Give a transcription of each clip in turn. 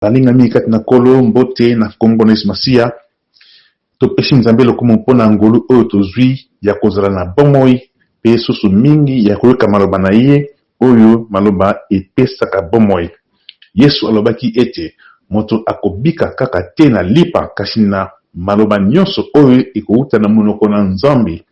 Balingami kati na Nkolo, mbote na nkombo na Yesu Masiya. Topesi Nzambe lokumu mpo na ngolu oyo tozwi ya kozala na bomoi mpe susu mingi ya koyoka maloba na ye oyo maloba epesaka bomoi. Yesu alobaki ete moto akobika kaka te na lipa kasi na maloba nyonso oyo ekowuta na monoko na Nzambe.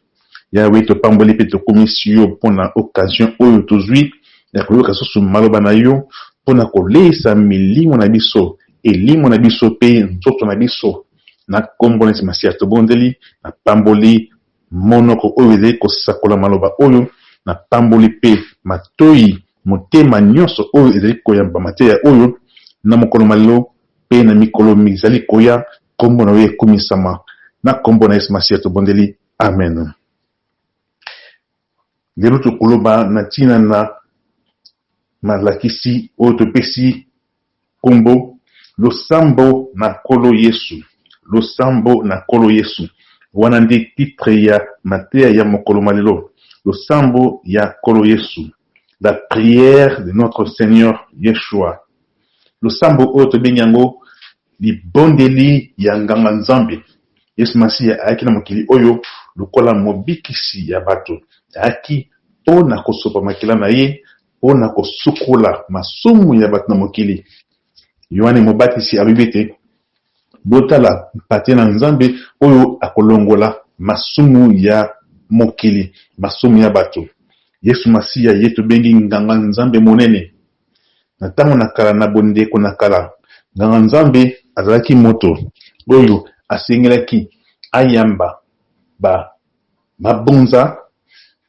Yawe, topamboli mpe tokumisi yo mpo na occasion oyo tozwi ya koyoka susu maloba na yo mpo na koleisa milimo na biso, elimo na biso mpe nzoto na biso. Na nkombo na Yesu Masiya tobondeli, napamboli monoko oyo ezali kosakola maloba oyo, napamboli mpe matoyi, motema nyonso oyo ezali koyamba mateya oyo na mokolo ma lelo mpe na mikolo mizali koya. Nkombo na yo ekumisama. Na nkombo na Yesu Masiya tobondeli. Amen. Lelo tokoloba na ntina na malakisi oyo topesi nkombo Losambo na Nkolo Yesu. Losambo na Nkolo Yesu. Wana nde titre ya mateya ya mokolo ma lelo. Losambo ya Nkolo Yesu. La prière de notre Seigneur Yeshua. Losambo oyo tobengi yango Libondeli ya nganga-nzambe. Yesu Masiya ayaki na mokili oyo lokola Mobikisi ya bato. Ayaki mpo na kosopa makila na ye mpo na kosukola masumu ya bato na mokili. Yoane Mobatisi alobi ete, Botala Mpate na Nzambe oyo akolongola masumu ya mokili, masumu ya bato. Yesu Masiya ye tobengi Nganga-Nzambe Monene. Na ntango na kala, na bondeko na kala, nganga-nzambe azalaki moto oyo asengelaki ayamba ba mabonza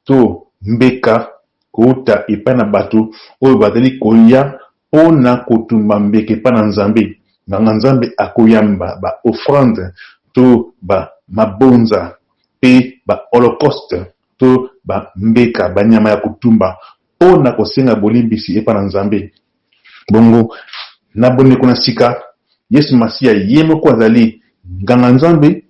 to mbeka kouta epai na bato oyo bazali koya mpo na kotumba mbeka epai na Nzambe. Nganga-nzambe akoyamba ba offrandes to ba mabonza mpe ba holocaustes to ba mbeka, ba nyama ya kotumba mpo na kosenga bolimbisi epai na Nzambe. Bongo, na Bondeko na Sika, Yesu Masiya ye moko azali Nganga-Nzambe, mpe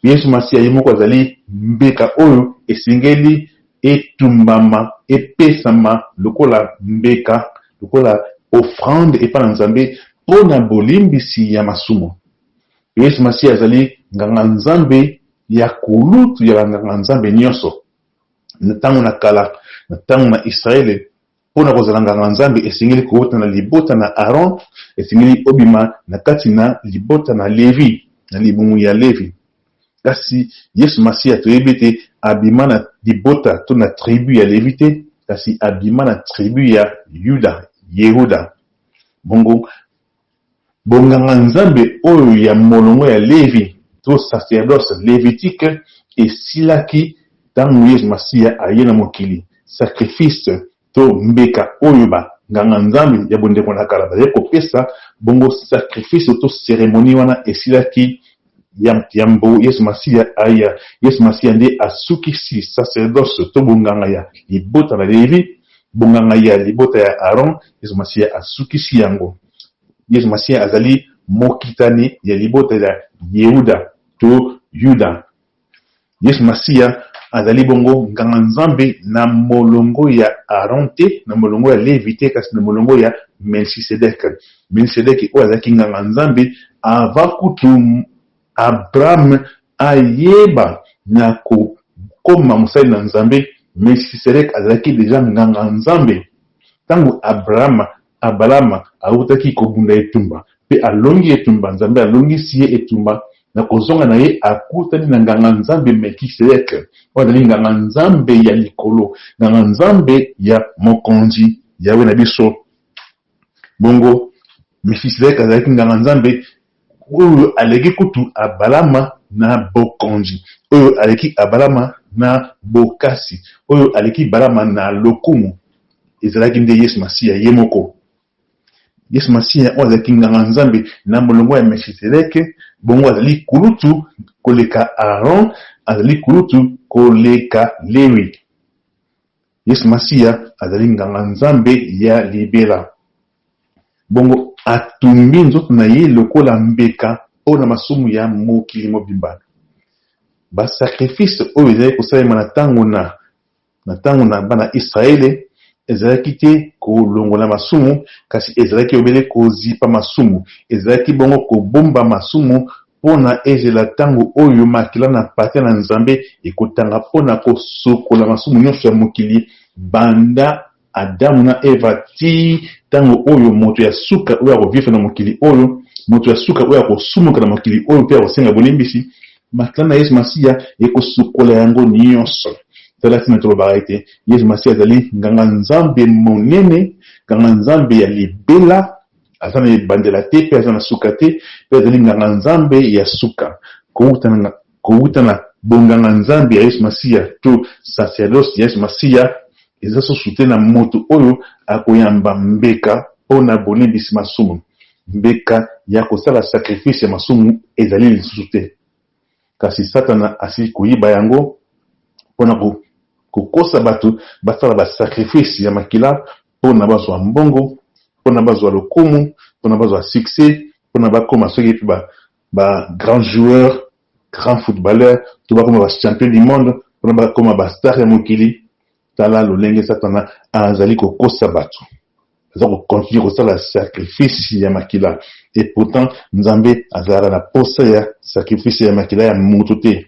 Yesu Masiya ye moko azali mbeka oyo esengeli etumbama, epesama lokola mbeka, lokola offrande epai na Nzambe mpo na bolimbisi ya masumu. Mpe Yesu Masiya azali Nganga-Nzambe ya kulutu ya banganga-nzambe nyonso. Na ntango na kala, na ntango na Israele, mpo na kozala nganga-nzambe esengeli kowuta na libota na Aaron, esengeli obima na kati na libota na Levi, na libumu ya Levi. Kasi Yesu Masiya toyebi ete abima na libota to na tribu ya Levi te, kasi abima na tribu ya Yuda, Yehuda. Bongo Bonganga-nzambe oyo ya molongo ya Levi, to sacerdoce levitique, esilaki tango Yezu Masiya aye na mokili. Sacrifice to mbeka oyo ba nganga-nzambe ya bondeko na kala bazalaki kopesa, bongo sacrifice to ceremonie wana esilaki yambo Yezu Masiya aya. Yesu Masiya nde asukisi sacerdoce to bonganga ya libota na Levi, bonganga ya libota ya Aaron, Yesu Masiya asukisi yango. Yesu Masiya azali mokitani ya libota ya Yehuda to Yuda. Yesu Masiya azali bongo nganga-nzambe na molongo ya Aaron te, na molongo ya Levi te, kasi na molongo ya Melchisedeke. Melchisedeke oyo azalaki nganga-nzambe avant kutu Abraham ayeba na kokoma mosali na Nzambe, Melchisedeke azalaki deja nganga-nzambe. Tango Abraham Abalama awutaki kobunda etumba, mpe alongi etumba, Nzambe alongisi ye etumba, na kozonga na ye akutani na nganga-nzambe Melkisedeke, oyo azali nganga-nzambe ya likolo, nganga-nzambe ya Mokonzi Yawe na biso. Bongo Melkisedeke azalaki nganga-nzambe oyo aleki kutu Abalama na bokonzi, oyo aleki Abalama na bokasi, oyo aleki Balama na lokumu. Ezalaki nde Yesu Masiya ye moko. Yesu Masiya oyo azalaki nganga-nzambe na molongo ya Melchisedeke, bongo azali kulutu koleka Aaron, azali kulutu koleka Lewi. Yesu Masiya azali nganga-nzambe ya libela. Bongo atumbi nzoto na ye lokola mbeka mpo na masumu ya mokili mobimba. Ba sacrifices oyo ezalaki kosalema na tango na na tango na bana Israele, Ezalaki te kolongola masumu, kasi ezalaki obele kozipa masumu. Ezalaki bongo kobomba masumu mpo na ezela ntango oyo makila na mpate na Nzambe ekotanga mpo na kosokola masumu nyonso ya mokili banda Adamu na Eva tii ntango oyo moto ya suka oyo akovivre na mokili oyo, moto ya suka oyo akosumuka na mokili oyo mpe akosenga bolimbisi, makila na Yesu Masiya ekosukola yango nyonso. Tala ntina tolobaka ete Yesu Masiya azali Nganga-Nzambe monene, Nganga-Nzambe ya libela, aza na ebandela te mpe aza na suka te, mpe azali Nganga-Nzambe ya suka. Kowuta na, kowuta na bonganga-Nzambe ya Yesu Masiya to sacerdoce ya Yesu Masiya, eza susu te na moto oyo akoyamba mbeka mpo na bolimbisi masumu. Mbeka ya kosala sacrifice ya masumu ezali lisusu te. Kasi Satana asili koyiba yango mpo na kokosa bato basala ba sacrifice ya makila mpo na bazwa mbongo, mpo na bazwa lokumu, mpo na bazwa succès, mpo na bakoma soki mpe ba, ba grand joueur, grand footballeur, to bakoma ba champion du monde, mpo na bakoma ba star ya mokili. Tala lolenge Satana azali kokosa bato. Aza ko continuer kosala sacrifice ya makila. Et pourtant Nzambe azalaka na posa ya sacrifice ya makila ya moto te.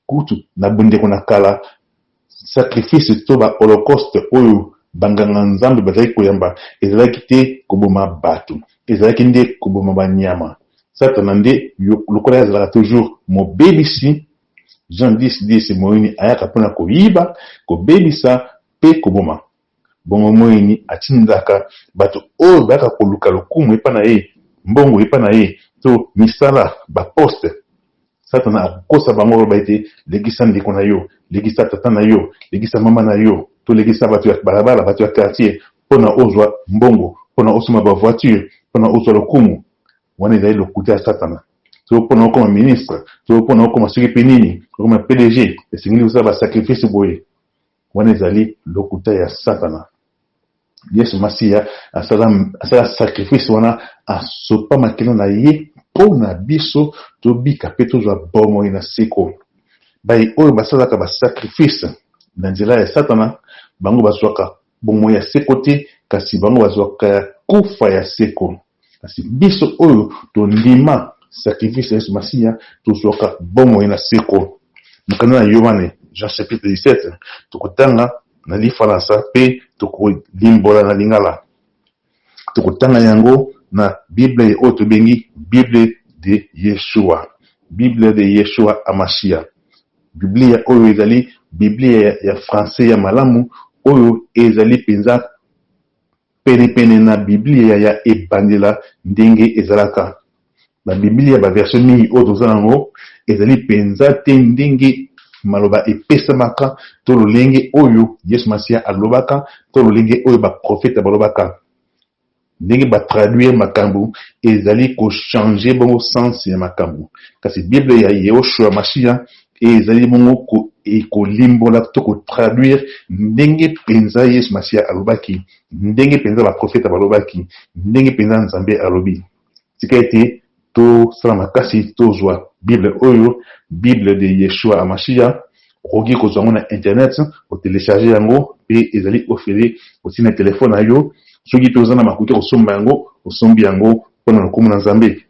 Kutu na bondeko na kala, sacrifice to ba holocauste oyo banganga Nzambe bazalaki koyamba ezalaki te koboma bato, ezalaki nde koboma ba nyama. Satana nde lokola ye azalaka toujours mobebisi, Jean 10, 10, moyini ayaka mpo na koyiba, kobebisa mpe koboma. Bongo moyini atindaka bato oyo bayaka koluka lokumu epai na ye, mbongo epai na ye, to misala, ba postes. Satana akokosa bango, akoloba ete, Lekisa ndeko na yo, lekisa tata na yo, lekisa mama na yo, to lekisa bato ya balabala, bato ya quartier, mpo na ozwa mbongo, mpo na osomba ba voitures, mpo na ozwa lokumu. Wana ezali lokuta ya Satana. To mpo na okoma ministre, to mpo na okoma soki mpe nini, okoma PDG, esengeli kosala ba sacrifices boye. Wana ezali lokuta ya Satana. Yesu Masiya asala, asala sacrifice wana, asopa makila na ye mpo na biso tobika mpe tozwa bomoi na seko. Baye oyo basalaka ba sacrifice na nzela ya Satana, bango bazwaka bomoi ya seko te, kasi bango bazwaka ya kufa ya seko. Kasi biso oyo tondima sacrifice ya Yesu Masiya, tozwaka bomoi na seko. Mokanda na Yoane, Jean chapitre 17, tokotanga na lifalansa mpe tokolimbola na lingala. Tokotanga yango na Bible oyo tobengi Bible de Yeshua, Bible de Yeshua Hamashia. Biblia oyo ezali Biblia ya français ya malamu oyo ezali mpenza Penepene na Biblia ya ebandela ndenge ezalaka. Ba Biblia, ba version mingi oyo toza na yango ezali mpenza te ndenge maloba epesamaka to lolenge oyo Yesu Masiya alobaka to lolenge oyo ba profeta balobaka. Ndenge ba traduire makambo ezali ko changer bongo sens ya makambo. Kasi Bible ya Yehoshua Mashiya ezali bongo kolimbola to ko traduire ndenge mpenza Yesu Masiya alobaki, ndenge mpenza baprofeta balobaki, ndenge mpenza Nzambe alobi. Tika ete tosala makasi tozwa Bible oyo, Bible de Yeshua Hamashiah. Okoki kozwa yango na internet, o telecharger yango mpe ezali ofele, otie na telefone na yo. Soki mpe oza na makoki ya kosomba yango, osombi yango mpo na lokumu na Nzambe.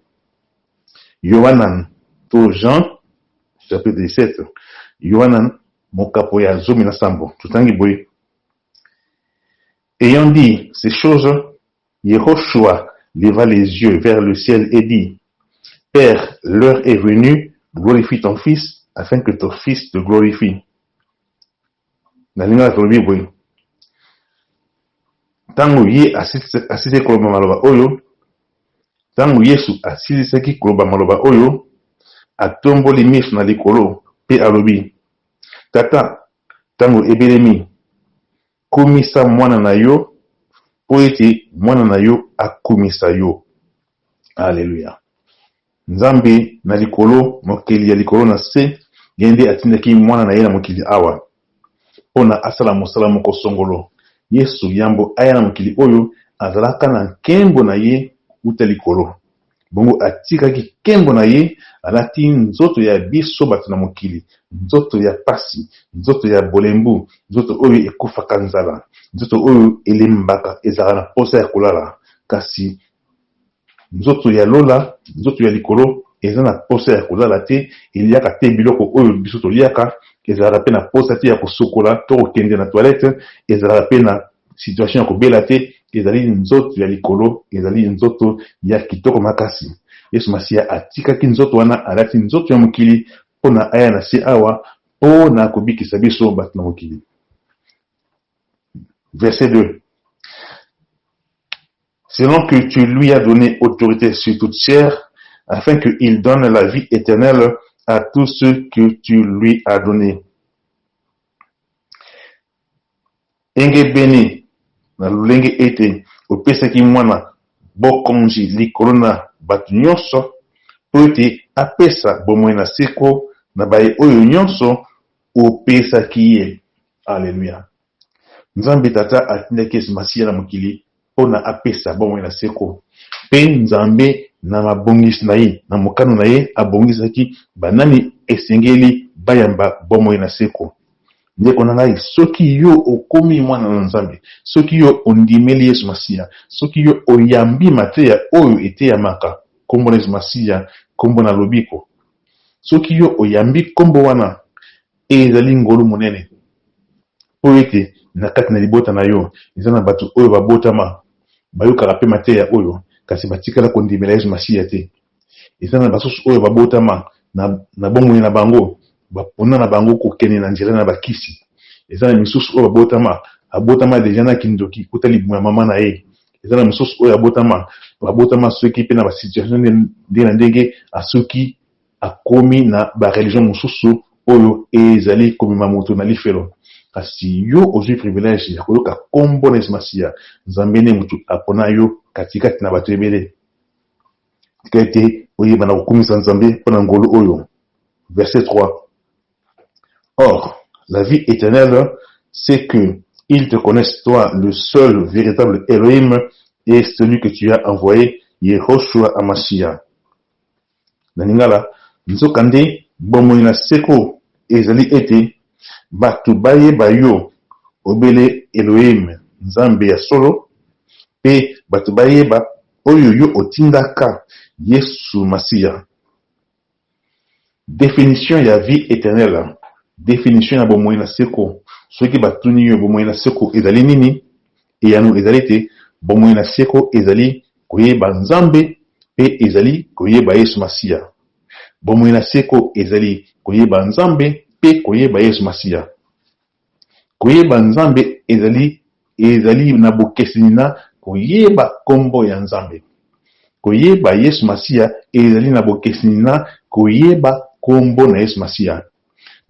Yohanan to Jean chapitre 17, Yohanan mokapo ya 17, totangi boye, Ayant dit ces choses, Yehoshua leva les yeux vers le ciel et dit, Père, l'heure est venue, glorifie ton fils, afin que ton fils te glorifie. Na lingala tolobi boye, ntango ye asilisaki koloba maloba oyo, ntango Yesu asilisaki koloba maloba oyo, atomboli miso na likolo mpe alobi, Tata, ntango ebelemi, kumisa mwana na yo, mpo ete mwana na yo akumisa yo. Aleluya! Nzambe na likolo, mokeli ya likolo na se, ye nde atindaki mwana na ye na mokili awa mpo na asala mosala moko songolo. Yesu, yambo aya na mokili oyo, azalaka na nkembo na ye uta likolo. Bongo atikaki nkembo na ye, alati nzoto ya biso bato na mokili, nzoto ya pasi, nzoto ya bolembu, nzoto oyo ekufaka nzala, nzoto oyo elembaka, ezalaka na posa ya kolala. Kasi nzoto ya lola, nzoto ya likolo, eza na posa ya kolala te, eliaka te biloko oyo biso toliaka, ezalaka pe na posa te ya kosokola to kokende na toilette, ezalaka pe na situation ya kobela te, ezali nzoto ya likolo, ezali nzoto ya kitoko makasi. Yesu Masiya atikaki nzoto wana, alati nzoto ya mokili mpo na aya na se awa mpo na kobikisa biso bato na mokili. Verset 2. Selon que tu lui as donné autorité sur toute chair, afin qu'il donne la vie éternelle à tous ceux que tu lui as donnés. Engebene na lolenge ete opesaki Mwana bokonzi likolo na bato nyonso, mpo ete apesa bomoi na seko na baye oyo nyonso opesaki ye. Aleluya! Nzambe Tata atindaki Yesu Masiya na mokili mpo na apesa bomoi na seko. Mpe Nzambe na mabongisi na ye, na mokano na ye, abongisaki banani esengeli bayamba bomoi na seko. Ndeko na ngai, soki yo okomi mwana na Nzambe, soki yo ondimeli Yesu Masiya, soki yo oyambi mateya oyo eteyamaka nkombo na Yesu Masiya, nkombo na lobiko, soki yo oyambi nkombo wana, ezali ngolu monene. Mpo ete na kati na libota na yo, eza na bato oyo babotama, bayokaka mpe mateya oyo, kasi batikala kondimela Yesu Masiya te. Eza na basusu oyo babotama na, na bomoi na bango, bapona na bango kokende na nzela na bakisi. Eza na misusu oyo babotama, abotama deja na kindoki kuta libumu ya mama na ye. Eza na misusu oyo abotama, babotama soki pe na ba situation ndenge na ndenge, asuki akomi na ba religion mosusu oyo ezali komema moto na lifelo. Kasi yo ozui privilège ya koyoka kombo na Yesu Masiya. Nzambe nde mutu apona yo kati kati na bato ebele. Tika ete oyeba na kokumisa Nzambe mpo na ngolu oyo. Verset 3, Or, la vie eternelle, c'est que ils te connaissent toi, le seul véritable Elohim, et celui que tu as envoye, Yehoshua Hamashiah. Na lingala, Nzokande, bomoi na seko ezali ete bato bayeba yo, obele Elohim, Nzambe ya solo, mpe bato bayeba oyo yo otindaka, Yesu Masiya. Definition ya vie eternelle, definition ya bomoi na seko. Soki batuni yo bomoi na seko ezali nini, eyano ezali ete bomoi na seko ezali koyeba Nzambe mpe ezali koyeba Yesu Masiya. Bomoi na seko ezali koyeba Nzambe mpe koyeba Yesu Masiya. Koyeba Nzambe ezali ezali na bokeseni na koyeba nkombo ya Nzambe. Koyeba Yesu Masiya ezali na bokeseni na koyeba nkombo na Yesu Masiya.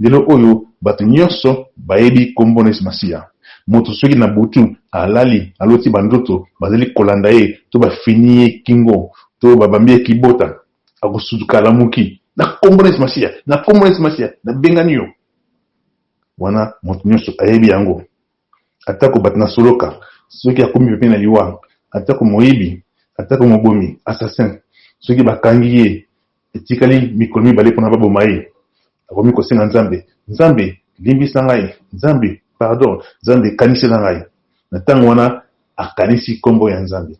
Lelo oyo bato nyonso bayebi nkombo na Yesu Masiya. Moto soki na butu alali aloti ba ndoto bazali kolanda ye to bafini ye kingo to babambi ye kibota, akosutuka alamuki na nkombo na Yesu Masiya, na nkombo na Yesu Masiya, nabengani yo. Wana moto nyonso ayebi yango. Atako bato na soloka, soki akomi pembeni na liwa, atako moyibi, atako mobomi, assassin, soki bakangi ye, etikali mikolo mibale pona baboma ye, akomi kosenga Nzambe, Nzambe, limbisa ngai, Nzambe, pardon, Nzambe, kanisela ngai. Na tango wana, akanisi kombo ya Nzambe.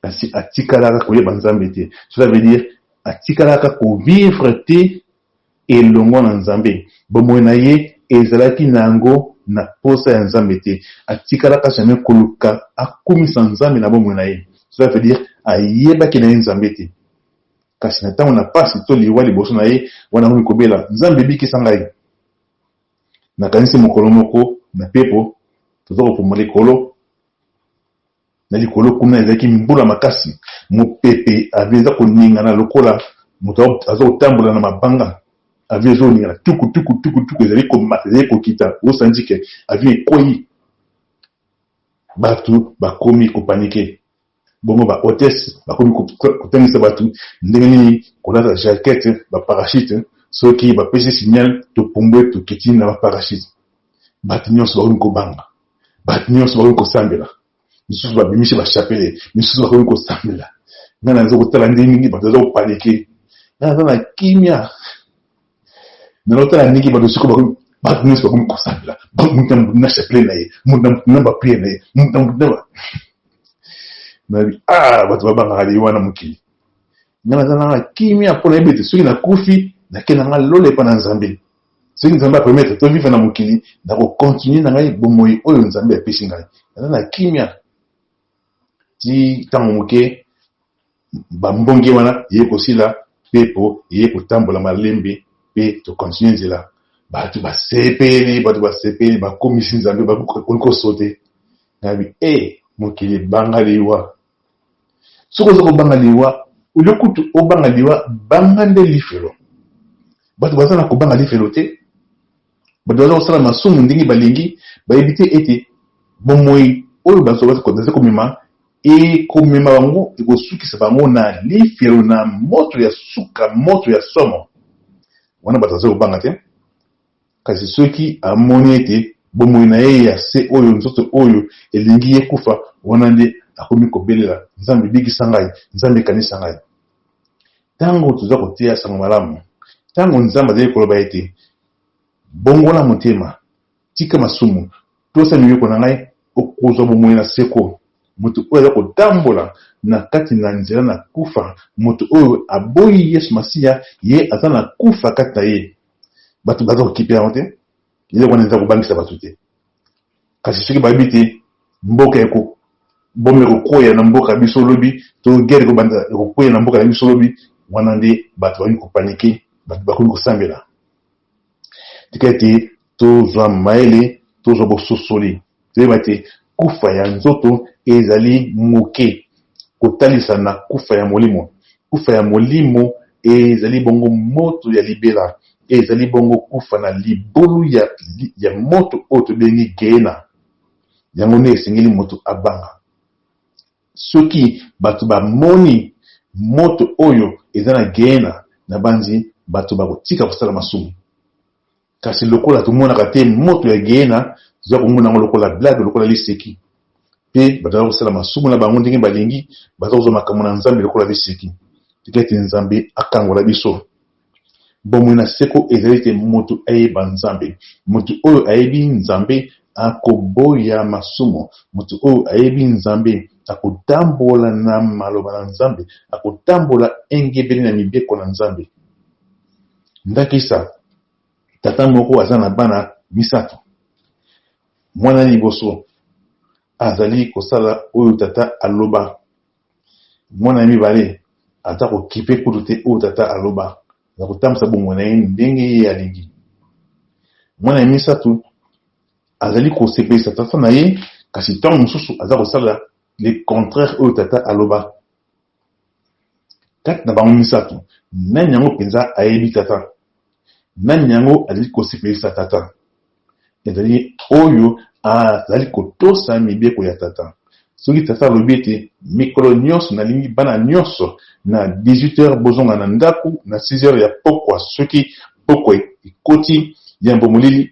Kasi atikalaka koyeba Nzambe te. Cela veut dire, atikalaka ko vivre te elongo na Nzambe. Bomoi na ye ezalaki na yango na posa ya Nzambe te. Atikalaka jamais koluka akumisa Nzambe na bomoi na ye. Cela veut dire ayebaki na ye Nzambe te. Kasi na tango na pasi to liwa liboso na ye, wana akomi kobela, Nzambe bikisa ngai. Nakanisi mokolo moko na pepo, toza kopumbwa likolo, Na likolo kuna ezalaki mbula makasi, mopepe, avion eza koningana lokola moto aza kotambola na mabanga. Avion ezoningana tuku tuku tuku tuku, ezali komata ezali kokita, osanti ke avion ekweyi. Bato bakomi kopanike, bongo ba hotesse bakomi kotangisa bato ndenge nini kolata jaquette, ba parachute, soki bapesi signal topumbwe tokiti na ba parachute. Bato nyonso bakomi kobanga. Bato nyonso bakomi kosambela, misusu babimisi ba chapelet, misusu bakomi kosambela. Ngai naza kotala ndenge mingi bato baza kopanike, ngai naza na kimia, nazotala ndenge bato siko bakomi, bato nyonso bakomi kosambela, moto na moto na chapelet na ye, moto na moto na bapriere na ye, moto na moto na nabi, ah, bato babangaka liwa na mokili. Ngai naza nanga kimia mpo nayebi ete soki nakufi, nake na ngai lola epa na Nzambe. Soki Nzambe apermettre to vivre na mokili, nakocontinue na ngai bomoi oyo Nzambe apesi ngai. Naza na kimia ti ntango moke bambonge wana eye kosila, mpepo eye kotambola malembe mpe tokontinue nzela. Bato basepeli, bato basepeli, bakomisi Nzambe, bakoki kosote. Nabi e eh, mokili banga liwa. Soki oza kobanga liwa, olie kutu obanga liwa, banga nde lifelo. Bato baza na kobanga lifelo te. Bato baza kosala masumu ndenge balingi, bayebi te ete bomoi oyo baza komema ekomema bango, ekosukisa bango na lifelo, na moto ya suka, moto ya somo. Wana bato baza kobanga te. Kasi soki amoni ete bomoi na ye ya se oyo, nzoto oyo elingi ye kufa, wana nde akomi kobelela, Nzambe, bikisa ngai! Nzambe, kanisa ngai! Ntango toza koteya sango malamu, ntango Nzambe azali koloba ete, Bongola motema, tika masumu, tosa mibeko na ngai, okozwa bomoi na seko. Moto oyo aza kotambola na kati na nzela na kufa, moto oyo aboyi Yesu Masiya, ye aza na kufa kati na ye. Bato baza kokipe yango te, eloko wana eza kobangisa bato te. Kasi soki bayebi te mboka eko bombe ekokweya na mboka biso lobi, to guerre ekobanda ekokweya na mboka na biso lobi, wana nde bato bakomi kopanike, bato bakomi kosambela. Tika ete tozwa mayele, tozwa bososoli, toyeba ete kufa ya nzoto ezali moke kotalisa na kufa ya molimo. Kufa ya molimo ezali bongo moto ya libela, ezali bongo kufa na libulu ya, ya moto oyo tobengi Geena. Yango nde esengeli moto abanga. Soki bato bamoni moto oyo eza na Geena, nabanzi bato bakotika kosala masumu. Kasi lokola tomonaka te moto ya Geena, toza komona yango lokola blague, lokola liseki. Mpe bato baza kosala masumu na bango ndenge balingi, baza kozwa makambo na Nzambe lokola liseki. Tika ete Nzambe akangola biso. Bomoi na seko ezali ete moto ayeba Nzambe. Moto oyo ayebi Nzambe akoboya masumu. Moto oyo ayebi Nzambe akotambola na maloba na Nzambe, akotambola engebene na mibeko na Nzambe. Ndakisa, tata moko aza na bana misato. Mwana ya liboso azali kosala oyo tata aloba. Mwana ya mibale aza kokipe kutu te oyo tata aloba, aza kotambwisa bomoi na ye ndenge ye alingi. Mwana ya misato azali kosepelisa tata na ye, kasi ntango mosusu aza kosala le contraire oyo tata aloba. Kati na bango misato, nani yango mpenza ayebi tata? Nani yango azali kosepelisa tata? Ezali oyo azali kotosa mibeko ya tata. Soki tata alobi ete mikolo nyonso nalingi bana nyonso na 18 heures bozonga na ndako na 6 heures ya pokwa, soki pokwa ekoti yambo molili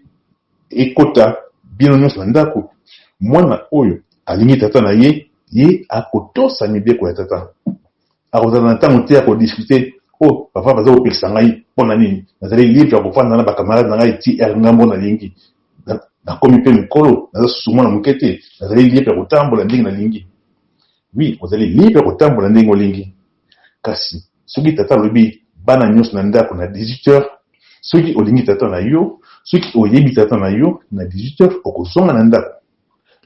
ekota bino nyonso na ndako, mwana oyo alingi tata na ye, ye akotosa mibeko ya tata. Akozala na ntango te ya ko discuter, Oh, papa baza kopekisa ngai mpo na nini? Nazali libre ya kofanda na ba camarades na ngai ti heure ngai moko nalingi. Nakomi mpe mokolo, naza susu mwana moke te, nazali libre ya kotambola ndenge nalingi. Oui, ozali libre ya kotambola ndenge olingi. Kasi soki tata alobi bana nyonso na ndako na 18 heures, soki olingi tata na yo, soki oyebi tata na yo, na 18 heures okozonga na ndako.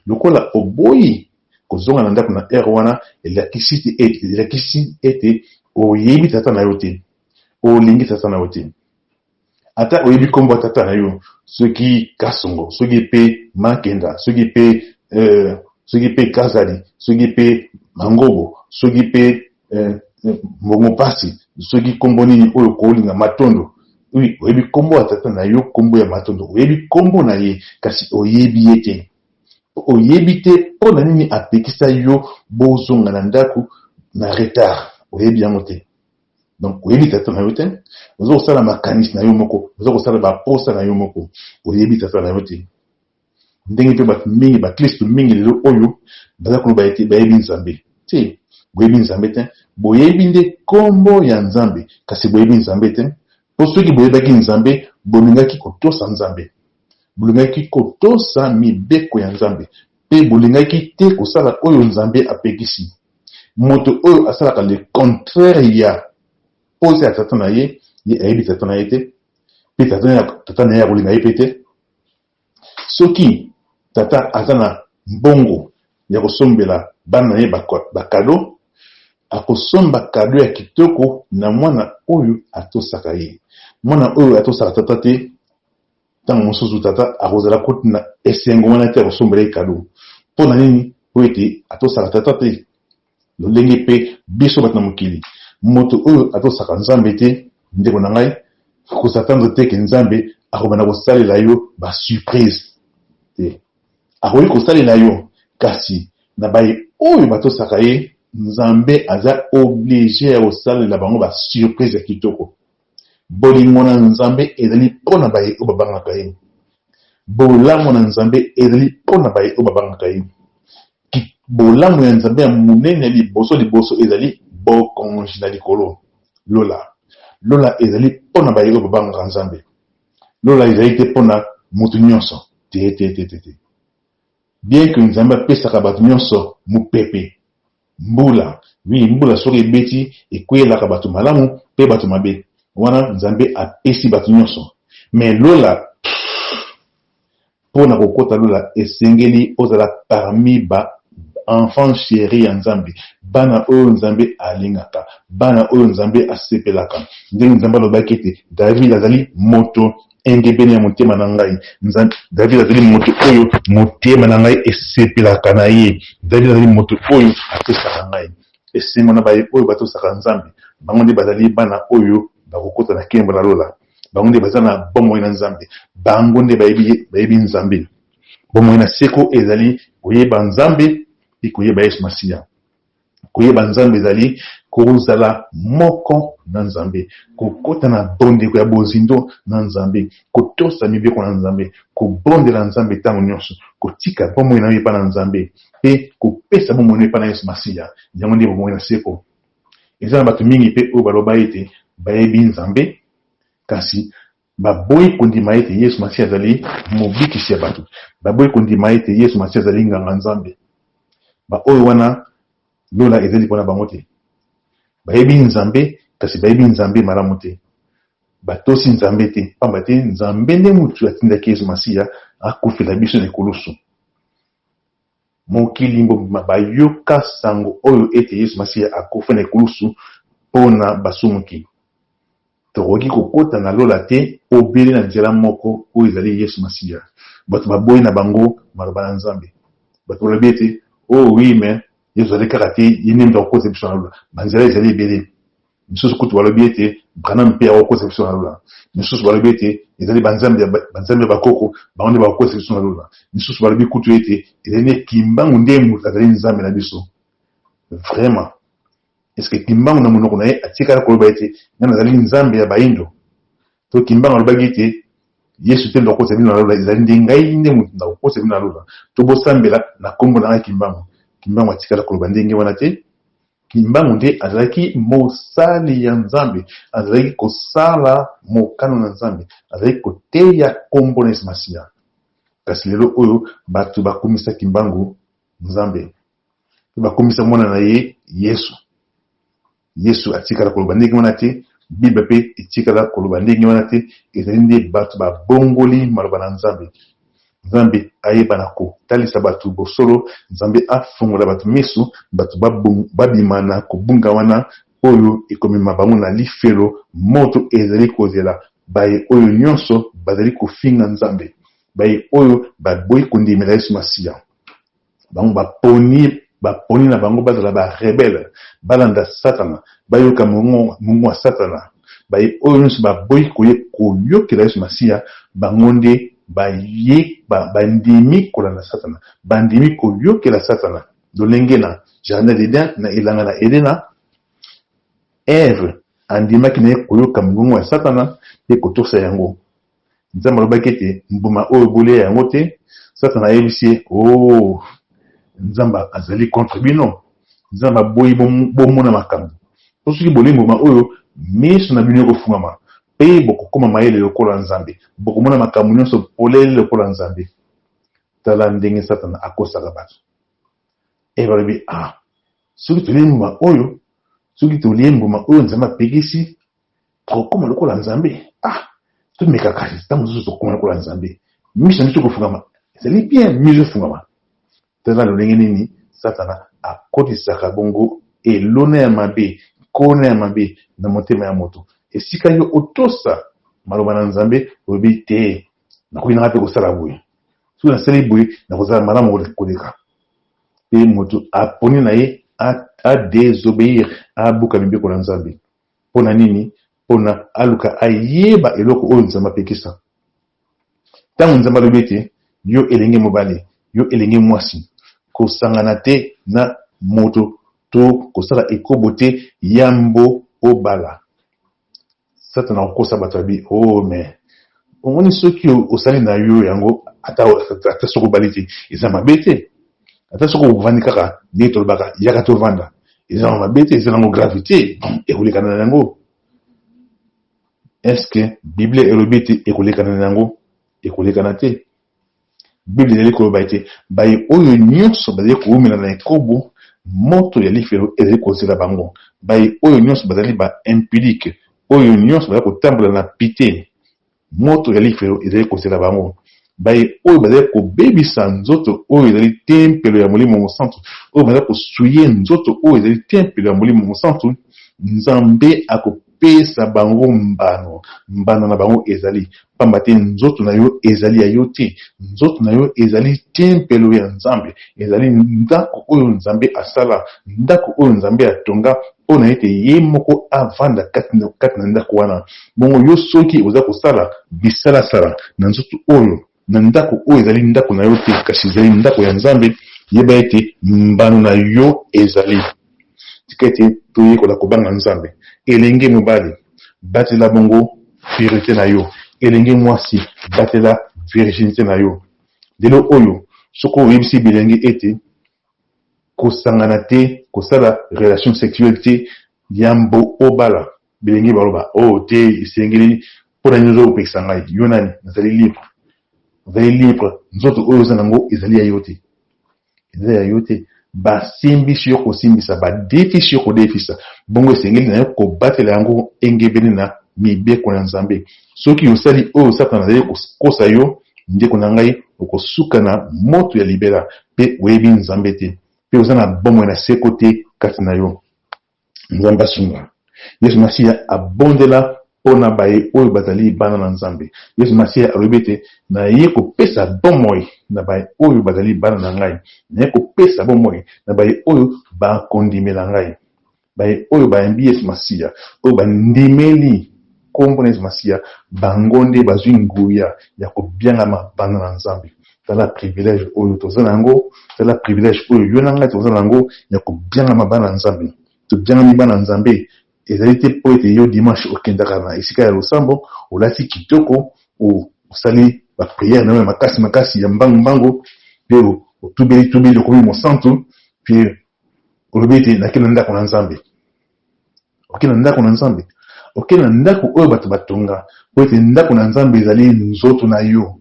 Lokola oboyi kozonga na ndako na heure wana, elakisi ete oyebi tata na yo te, olingi tata na yo te. Ata oyebi kombo ya tata na yo, soki Kasongo, soki pe Mankenda, soki pe soki pe Kazadi, soki pe Mangobo, soki pe Mbongo Pasi, soki kombo nini oyo kolinga Matondo. Oui, oyebi kombo ya tata na yo, kombo ya Matondo, oyebi kombo na ye, kasi oyebi ye te. Oyebi te mpo na nini apekisa yo bozonga na ndako na retard, oyebi yango te. Donc oyebi tata na yo te, oza kosala makanisi na yo moko, oza kosala baposa na yo moko, oyebi tata na yo te. Ndenge mpe bato mingi, baklisto mingi lelo oyo baza koloba ete bayebi Nzambe te. Boyebi Nzambe te. Boyebi nde kombo ya Nzambe, kasi boyebi Nzambe te. Mpo soki boyebaki Nzambe, bolingaki kotosa Nzambe. Bolingaki kotosa mibeko ya Nzambe, mpe bolingaki te kosala oyo Nzambe apekisi. Moto oyo asalaka le contraire ya posa ya tata na ye, ye ayebi tata na ye te, mpe tata na ye akolinga ye mpe te. Soki tata aza na mbongo ya kosombela bana na ye bakado, akosomba kado ya kitoko na mwana oyo atosaka ye. Mwana oyo atosaka tata te, ntango mosusu tata akozala kutu na esengo wana te ya kosombela ye kado. Mpo na nini? Mpo ete atosaka tata te. Lolenge mpe biso bato na mokili, moto oyo atosaka Nzambe te, ndeko na ngai, ko s'attendre te que Nzambe akobanda kosalela yo ba surprise te. Akoki kosalela yo, kasi na baye oyo batosaka ye, Nzambe aza oblige ya kosalela bango ba surprise ya kitoko. Bolingo na Nzambe ezali mpo na baye oyo babangaka ye. Bolamu na Nzambe ezali mpo na baye oyo babangaka ye. Bolamu ya Nzambe ya monene ya liboso liboso ezali bokonzi na likolo, lola. Lola ezali mpo na baye oyo babangaka Nzambe. Lola ezali te mpo na moto nyonso. Te, te, te, te, te. Bien que Nzambe apesaka bato nyonso mopepe, mbula, oui, mbula soki ebeti ekweyelaka bato malamu mpe bato mabe. Wana Nzambe apesi bato nyonso. Mais lola, pff, Mpo na kokota lola esengeli ozala parmi ba enfants cheris ya Nzambe, bana oyo Nzambe alingaka, bana oyo Nzambe asepelaka. Ndenge Nzambe alobaki ete David azali moto engebene ya motema na ngai. David azali moto oyo motema na ngai esepelaka na ye. David azali moto oyo apesaka ngai esengo. Na baye oyo batosaka Nzambe, bango nde bazali bana oyo bakokota na nkembo na lola. Bango nde baza na bomoi na Nzambe. Bango nde bayebi, bayebi Nzambe. Bomoi na seko ezali koyeba Nzambe mpe koyeba Yesu Masiya. Koyeba Nzambe ezali kozala moko na Nzambe, kokota na bondeko ya bozindo na Nzambe, kotosa mibeko na Nzambe, kobondela Nzambe ntango nyonso, kotika bomoi na yo epai na Nzambe mpe kopesa bomoi na yo epai na Yesu Masiya. Yango nde bomoi na seko. Eza na bato mingi mpe oyo baloba ete bayebi Nzambe, kasi baboyi kondima ete Yesu Masiya azali Mobikisi ya bato. Baboyi kondima ete Yesu Masiya azali Nganga-Nzambe. Baoyo wana, lola ezali mpo na bango te. Bayebi Nzambe, kasi bayebi Nzambe malamu te. Batosi Nzambe te, pamba te Nzambe nde moto atindaki Yesu Masiya akufela biso na ekulusu. Mokili mobimba bayoka sango oyo ete Yesu Masiya akufa na ekulusu mpo na basumuki. Tokoki kokota na lola te obele na nzela moko oyo ezali Yesu Masiya. Bato baboyi na bango maloba na Nzambe. Bato balobi ete, Oh oui, mais Yesu azali kaka te ye nde moto akokotisa biso na lola. Banzela ezali ebele. Misusu kutu balobi ete Branham mpe akokotisa biso na lola. Misusu balobi ete ezali banzambe ya banzambe ya bakoko bango nde bakokotisa biso na lola. Misusu balobi kutu ete ezali nde Kimbangu nde moto azali Nzambe na biso. Vraiment! Est-ce que Kimbangu na monoko na ye atikala koloba ete ngai nazali Nzambe ya bayindo? To Kimbangu alobaki ete Yesu te moto akokotisa bino na lola, ezali nde ngai nde moto nakokotisa bino na lola. To bosambela na kombo na ngai Kimbangu. Kimbangu atikala koloba ndenge wana te. Kimbangu nde azalaki mosali ya Nzambe, azalaki kosala mokano na Nzambe, azalaki koteya kombo na Yesu Masiya. Kasi lelo oyo bato bakomisa Kimbangu Nzambe, pe bakomisa mwana na ye Yesu. Yesu atikala koloba ndenge wana te, Bible pe etikala koloba ndenge wana te, ezali nde bato babongoli maloba na Nzambe. Nzambe ayeba na kotalisa bato bosolo, Nzambe afongola bato miso, bato babima na kobunga wana oyo ekomema bango na lifelo, moto ezali kozela baye oyo nyonso bazali kofinga Nzambe, baye oyo baboyi kondimela Yesu Masiya. Bango baponi, baponi na bango bazala ba rebelles, balanda Satana, bayoka mongongo ya Satana. Baye oyo nionso baboyi koye koyokela Yesu Masiya, bango nde baye ba bandimi kolanda Satana, bandimi koyokela Satana. Lolenge na Jardin d'Eden, na elanga na Edena, Eve andimaki na ye koyoka mongongo ya Satana mpe kotosa yango. Nzambe alobaki ete mbuma oyo bolia yango te. Satana ayebisi ye, Oh, Nzambe azali contre bino. Nzambe aboyi bomona makambo. Po soki bolie mbuma oyo, miso na bino ekofungwama, pe bokokoma mayele lokola Nzambe, bokomona makambo nyonso polele lokola Nzambe. Tala ndenge Satana akosaka bato. Eva alobi, Ah, soki tolie mbuma oyo, soki tolie mbuma oyo Nzambe apekisi, tokokoma lokola Nzambe. Ah, tomeka kasi, ntango mosusu tokokoma lokola Nzambe. Miso na biso ekofungwama. Ezali bien, miso efungwama. Tala lolenge nini Satana akotisaka bongo elona ya mabe, nkona ya mabe na motema ya moto. Esika yo otosa maloba na Nzambe, olobi te, nakoki na ngai mpe kosala boye. Soki nasali boye, nakozala malamu koleka. Mpe moto aponi na ye a desobeir, abuka mibeko na Nzambe. Mpo na nini? Mpo na aluka ayeba eloko oyo Nzambe apekisa. Ntango Nzambe alobi ete, Yo elenge mobali, yo elenge mwasi, kosangana te na moto to kosala ekobo te yambo obala. Satana akokosa bato abi, oh, mais omoni soki osali na yo yango ata, ata soki obali te, eza mabe te. Ata soki ovandi kaka ndenge tolobaka, yaka tovanda, eza na mabe te, eza nango grave te, ekolekana na yango. Est-ce que Biblia elobi ete ekolekana na yango? Ekolekana te. Biblia ezali koloba ete baye oyo nyonso bazali kowumela na ekobo, moto ya lifelo ezali kozela bango. Baye oyo nyonso bazali ba impudiques, oyo nyonso bazali kotambola na pite, moto ya lifelo ezali kozela bango. Baye oyo bazali kobebisa nzoto oyo ezali tempelo ya Molimo Mosantu, oyo bazali kosuye nzoto oyo ezali tempelo ya Molimo Mosantu, Nzambe akopesa bango mbano. Mbano na bango ezali, pamba te nzoto na yo ezali ya yo te. Nzoto na yo ezali tempelo ya Nzambe, ezali ndako oyo Nzambe asala, ndako oyo Nzambe atonga mpo na ete ye moko avanda kati na ndako wana. Bongo yo soki oza kosala bisalasala na nzoto oyo, na ndako oyo ezali ndako na yo te, kasi ezali ndako ya Nzambe, yeba ete mbano na yo ezali. Tika ete toyekola kobanga Nzambe. Elenge mobali, batela bongo purite na yo. Elenge mwasi, batela virginite na yo. Lelo oyo, soki oyebisi bilenge ete kosangana te, kosala relation sexuelle te yambo obala, bilenge baloba, Oh te, esengeli, mpo na nini ozo kopekisa ngai? Yo nani? Nazali libre. Ozali libre, nzoto oyo oza na yango ezali ya yo te. Eza ya yo te. Basimbisi yo kosimbisa, badefisi yo kodefisa, bongo esengeli na yo kobatela yango engebene na mibeko na Nzambe. Soki osali oyo Satana azali kokosa yo, ndeko na ngai, okosuka na moto ya libela, mpe oyebi Nzambe te, mpe oza na bomoi na seko te kati na yo. Nzambe asunga. Yesu Masiya abondela mpo na baye oyo bazali bana na Nzambe. Yesu Masiya alobi ete, Naye kopesa bomoi na baye oyo bazali bana na ngai. Naye kopesa bomoi na baye oyo bakondimela ngai. Baye oyo bayambi Yesu Masiya, oyo bandimeli nkombo na Yesu Masiya, bango nde bazwi nguya ya kobiangama bana na Nzambe. Tala privilège oyo toza na yango, tala privilège oyo yo na ngai toza na yango ya kobiangama bana Nzambe. Tobiangami bana Nzambe ezali te mpo ete yo dimanche okendaka na esika ya losambo, olati kitoko, osali ba prière na yo ya makasi makasi ya mbangu mbangu, mpe otubeli tubeli okomi mosantu, mpe olobi ete nake na ndako na Nzambe. Oke na ndako na Nzambe? Oke na ndako oyo bato batonga, mpo ete ndako na Nzambe ezali nzoto na yo.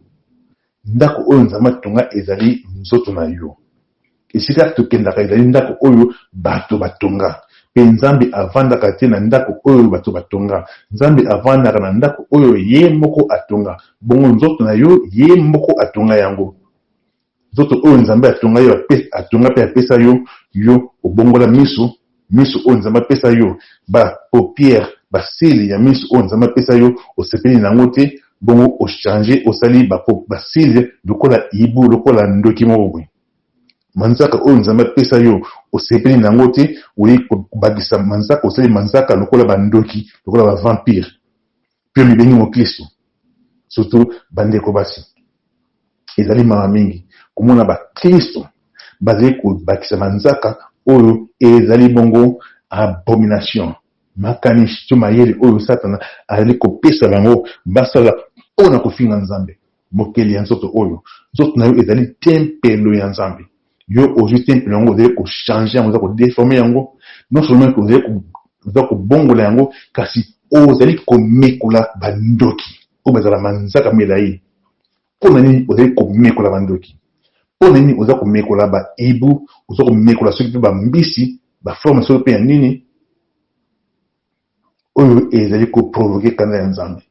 Ndako oyo Nzambe atonga ezali nzoto na yo. Esika tokendaka ezali ndako oyo bato batonga. Mpe Nzambe avandaka te na ndako oyo bato batonga. Nzambe avandaka na ndako oyo ye moko atonga. Bongo nzoto na yo, ye moko atonga yango. Nzoto oyo Nzambe atonga yo, atonga mpe apesa yo, yo obongola miso, miso oyo Nzambe apesa yo, ba paupières, ba cils ya miso oyo Nzambe apesa yo, osepeli na yango te, bongo o changer, osali ba ba cils lokola hibou, lokola ndoki moko boye. Manzaka oyo Nzambe apesa yo, osepeli na yango te, oye kobakisa manzaka, osali manzaka lokola ba ndoki, lokola ba vampires. Mpe omibengi moklisto, surtout bandeko basi. Ezali mawa mingi komona baklisto bazali kobakisa manzaka oyo ezali bongo abomination, makanisi to mayele oyo Satana azali kopesa bango basala mpo na kofinga Nzambe, Mokeli ya nzoto oyo. Nzoto na yo ezali tempelo ya Nzambe. Yo ozwi tempelo yango, ozali kochanger yango, oza kodeformer yango. Non seulement ozali oza kobongola yango, kasi ozali komekola bandoki oyo bazala manzaka milai. Mpo na nini ozali komekola bandoki? Mpo na nini oza komekola baibu? Oza komekola soki mpe bambisi, baforme soki mpe ya nini oyo ezali koprovoquer kanda ya Nzambe.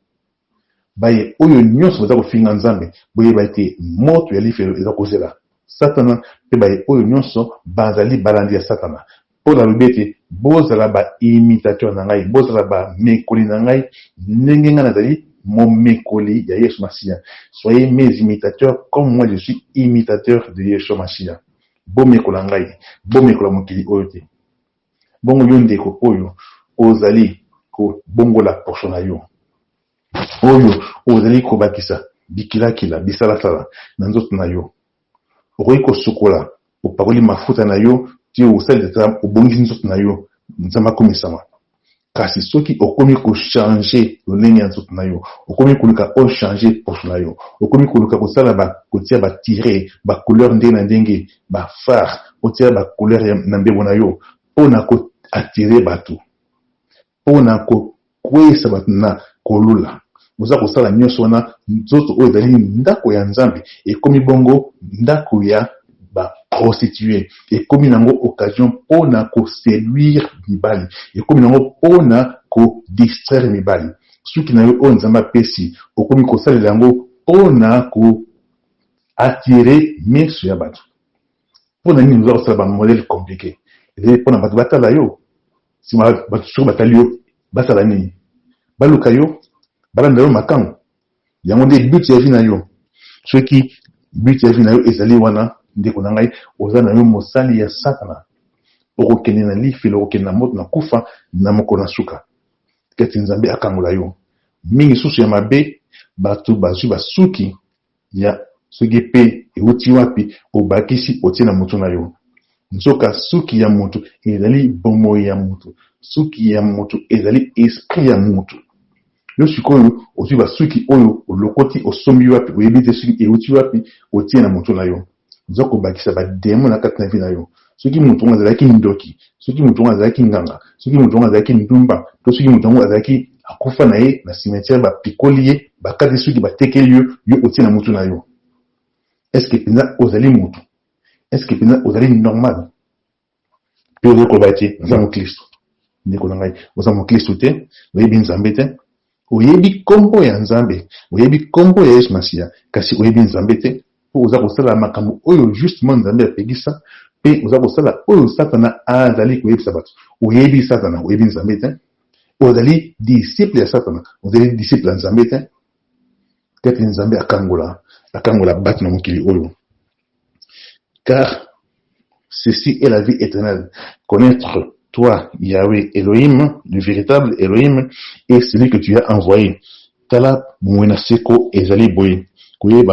Baye oyo nyonso baza kofinga Nzambe, boyeba ete moto ya lifelo eza kozela Satana mpe baye oyo nyonso bazali balandi ya Satana. Mpo nalobi ete bozala baimitateur na ngai, bozala bamekoli na ngai ndenge ngai nazali momekoli ya Yesu Masiya. Soyez mes imitateurs comme moi je suis imitateur de Yesu Masiya. Bomekola ngai, bomekola mokili oyo te. Bongo yo ndeko oyo ozali kobongola poso na yo, oyo ozali kobakisa bikilakila, bisalasala na nzoto na yo, okoki kosukola, opakoli mafuta na yo ti osalisa, obongisi nzoto na yo, Nzambe akomisama. Kasi soki okomi kochanger lolenge ya nzoto na yo, okomi koluka ochanger poso na yo, okomi koluka kosala, kotia batire, bacouleur ndenge na ndenge, bafard, otia bacouleur na mbebo na yo mpona koattirer bato, mpona kokweyisa bato na kolula, oza kosala nyonso wana, nzoto oyo ezali ndako ya Nzambe ekomi bongo ndako ya baprostituées. Ekomi nango occasion mpona koséduire mibali, ekomi nango mpona kodistraire mibali. Suki na yo oyo Nzambe apesi, okomi kosalela yango mpona koattirer miso ya bato. Mpona nini oza kosala bamodèle compliqué? Ezali mpona bato batala yo. Nsima bato soki batali yo, basala nini? Baluka yo, balanda yo makango. Yango nde but ya vie na yo? Soki but ya vie na yo ezali wana, ndeko na ngai, oza na yo mosali ya Satana. Okokende na lifelo, okokende na moto na kufa na mokolo na suka. Kati Nzambe akangola yo. Mingi susu ya mabe, bato bazwi basuki ya soki mpe euti wapi, obakisi, otie na motu na yo. Nzoka suki ya motu ezali bomoi ya motu, suki ya motu ezali esprit ya motu. Yo sikoyo ozwi basuki oyo olokoti, osombi wapi, oyebi te soki euti wapi, otie na motu na yo, oza kobakisa badémon na kati na vie na yo. Soki motu yango azalaki ndoki, soki motu yango azalaki nganga, soki motu yango azalaki ndumba, to soki motu yango azalaki akufa na ye na cimetière, bapikoli ye, bakati suki, batekeli yo, yo otie na motu na yo, est-ce mpenza ozali motu? Est-ce mpenza ozali normal? Mpe ozali koloba ete naza moklisto. Ndeko na ngai, oza moklisto te. Oyebi Nzambe te. Oyebi nkombo ya Nzambe, oyebi nkombo ya Yesu Masiya, kasi oyebi Nzambe te, mpo oza kosala makambo oyo justement Nzambe apekisa, mpe oza kosala oyo Satana azali koyebisa bato. Oyebi Satana, oyebi Nzambe te. Ozali disciple ya Satana, ozali disciple ya Nzambe te. Kati Nzambe akangola, akangola bato na mokili oyo. Car ceci est la vie éternelle: connaître toi, Yahweh Elohim, le véritable Elohim, et celui que tu as envoyé. Tala, bomoi na seko ezali boye: koyeba.